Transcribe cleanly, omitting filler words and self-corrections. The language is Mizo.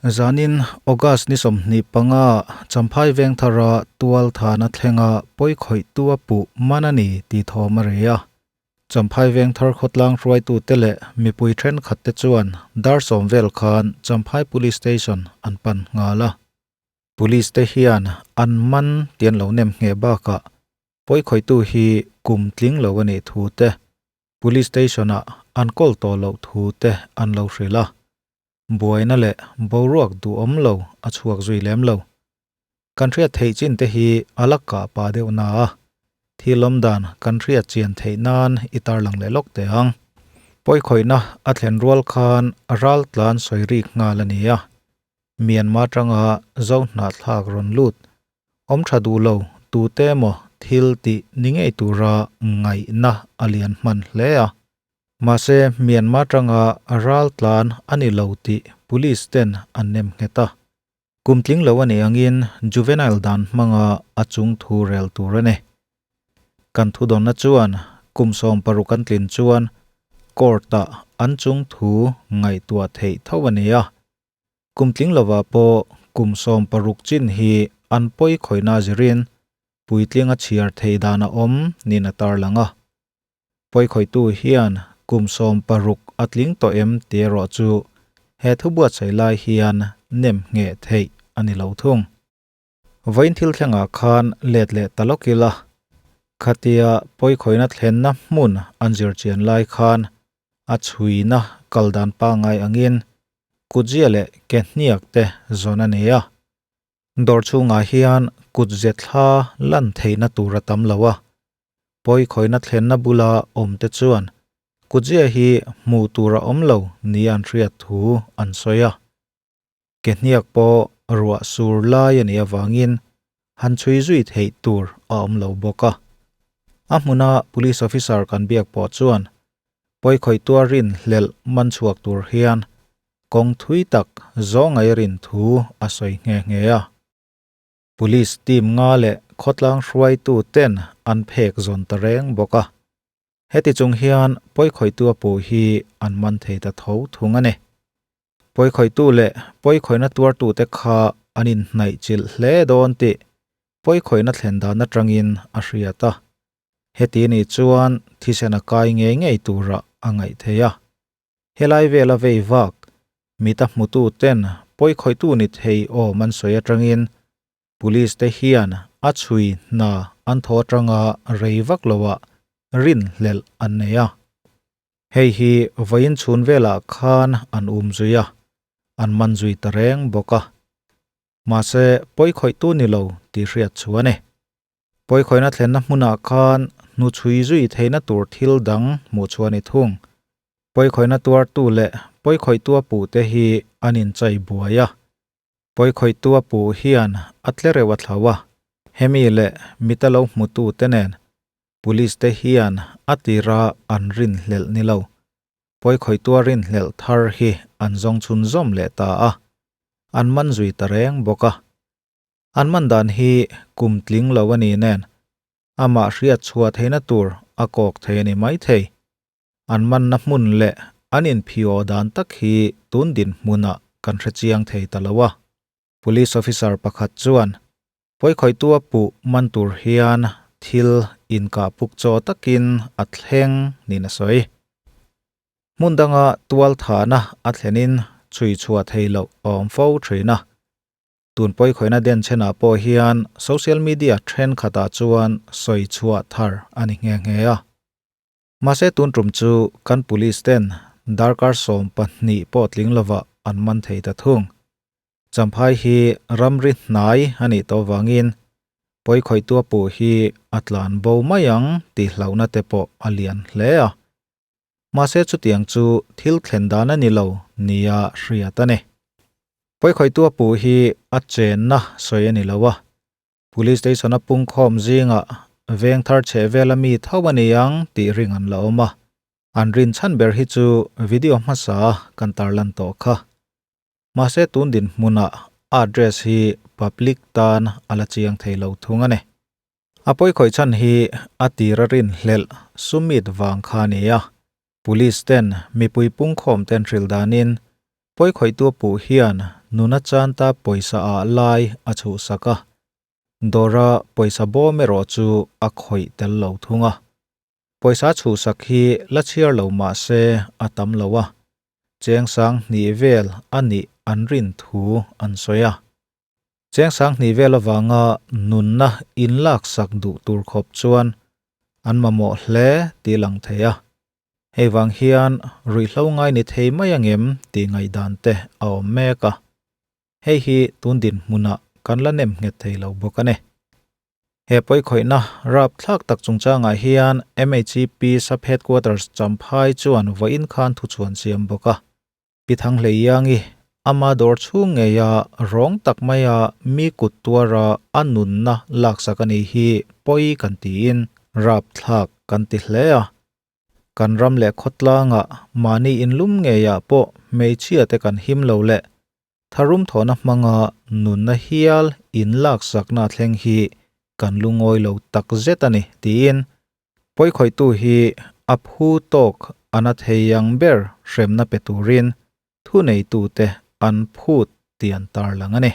Zanin August ni 25 Champhai Vengthara tual thana thlenga pawi khawihtu a puh man a ni tih thawm a ri a. Champhai Vengthar khawtlang hruaitu te leh mipui thenkhat te chuan dar sawm vel khan Champhai Police Station an pan nghal a. Police te hian an man tih an lo nem ngheh bakah pawi khawihtu hi kum tling lo a nih thu te, Police Station ah an kawl tawh loh thu te an lo hrilh a. Buaina leh boruak duhawm lo a chhuak zui lem lo. Kan hriat theih chin te hi a la kah pah deuh na a, thil awm dan kan hriat chian theih nan i tarlang leh lawk teh ang. Pawikhawihna a thlen rual khan ral tlan sawi rik nghal a ni a, Myanmar tanga zo hnahthlak rawn lut awm tha duh lo tute emaw thil tih ni ngei tura ngaihna a lian hman hle a. Mahse, Myanmar tanga ral tlan a ni lo tih police ten an nem nghet a. Kum tling lo a nih angin juvenile dan hmanga a chung thu rel tur a ni. Kan thudawnna chuan kum 16 an tlin chuan court-ah an chung thu ngaihtuah theih tho a ni a. Kum tling lovah pawh kum 16 chin hi an pawi khawihna zirin puitlinga chhiar theih dan a awm niin a tarlang a. Pawikhawihtu hian kum 16 a tling tawh em tih erawh chu he thu buatsaih lai hian nem ngheh theih a ni lo thung. Vawiin thil thlengah khan let leh ta lawk ila, khatia pawikhawihna thlenna hmun an zir chian lai khan a chhuina kal dan pangngai angin kutzia leh ke hniak te zawn a nei a. Dawr chhungah hian kutze thla lan theihna tur a tam lo a, pawikhawihna thlenna bula awmte chuan kutzia hi hmuh tur a awm lo nia an hriat thu an sawi a. Ke hniak pawh ruah sur lai a nih avangin han chhui zui theih tur a awm lo bawk a. A hmuna police officer kan biak pawh chuan pawikhawih tuar rin hlelh man chhuak tur hian kawng thui tak zawngai rin thu a sawi nghe nghe a. Police team nga leh khawtlang hruaitu ten an phek zawn ta reng bawk a. Heti chung hian pawikhawihtu a puh hi an man thei ta tho thung a ni. Pawikhawihtu leh pawikhawihna tuartute kha an inhnaih chilh hle dawn tih pawikhawihna thlen dan atangin a hriat a. Heti nih chuan thisen a kai ngei ngei turah a ngaih theih a. Helai vela vei vak, mita hmutu ten pawikhawihtu ni thei awm an sawi atangin Police te hian a chhui hna an thaw atanga rei vak loah rinhlelh an nei a. Hei hi vawiin chhun velah khan an um zui a, an man zui ta reng bawk a. Mahse pawikhawihtu ni lo tih hriat chu a ni. Pawikhawihna thlenna hmunah khan hnuchhui zui theihna tur thil dang hmuh chu a ni thung. Pawikhawihna tuartu leh pawikhawihtu a puhte hi an inchai buai a. Pawikhawihtu a puh hian a tlereuh a thlau a, hemi leh mita lo hmutu te nen Police te hian a tira an rinhlelh ni lo. Pawikhawihtu a rinhlelh thar hi an zawng chhunzawm leh ta a, an man zui ta reng bawk a. An man dan hi kum tling lo a ni nen, amah hriat chhuah theihna tur a kawk thei a ni maithei. An manna hmun leh an inphiaw dan tak hi tun dinhmunah kan hre chiang thei ta lo a. Police officer pakhat chuan, Pawikhawihtu a puh man tur hian thil inkah puk chaw takin a thleng niin a sawi. Hmun danga tualthahna a thlenin chhui chhuah thei loh a awm fo thin a. Tun pawikhawihna den chenah pawh hian social media thenkhatah chuan sawi chhuah thar a ni nghe nghe a. Mahse tun tum chu kan police ten darkar 12 pawh tling lovah an man thei ta thung. Champhai hi ramri hnai a nih tawh vangin pawikhawihtu a puh hi a tlan bo mai ang tih hlauhna te pawh a lian hle a. Mahse chutiang chu thil thlen dan a ni lo nia hriat a ni. Pawikhawihtu a puh hi a chenna sawi a ni lo a. Police station a pungkhawm zingah veng thar chheh vela mi tho a ni ang tih ring an la awm a. An rin chhan ber hi chu video hmasa kan tarlan tawh kha. Mahse tun dinhmunah address hi public tan a la chiang thei lo thung a ni. A pawikhawih chhan hi a tir a rinhlelh sumit vang kha a ni a. Police ten mipui pungkhawm ten hrilh danin. Pawikhawihtu puh hian nuna chanta pawisa ah lai a chhuhsak a, dawra pawisa bawm erawh chu a khawih tel lo thung a. Pawisa chhuhsak hi la chhiar lo mah se a tam lo a, cheng 2000 vel a nih an rin thu an sawi a. Cheng 2000 vel avanga nunna inlaksak duh tur khawp chuan an mamawh hle tih lang thei a. Hei vang hian ruihhlo ngai ni thei mai angem tih ngaihdan te a awm mek a. Hei hi tun dinhmunah kan la nem nghet thei lo bawk a ni. He pawikhawihna rapthlak tak chungchangah hian MHEP Sub-Headquarters Champhai chuan vawiin khan thuchhuan siam bawk a. Pi Thangleiangi, ama dawr chhung ngeia rawng tak maia mi kut tuara a nunna laksak a nih hi pawi kan tiin rapthlak kan ti hle a. Kan ram leh khawtlangah mahni inlum ngeiah pawh hmeichhia te kan him lo leh tharum thawhna hmanga nunna hial inlaksakna thleng hi kan lungawi lo tak zet a ni tiin Pawikhawihtu hi a phu tawk a na thei ang ber hremna pe turin thuneitute an phut tih an tarlang a ni.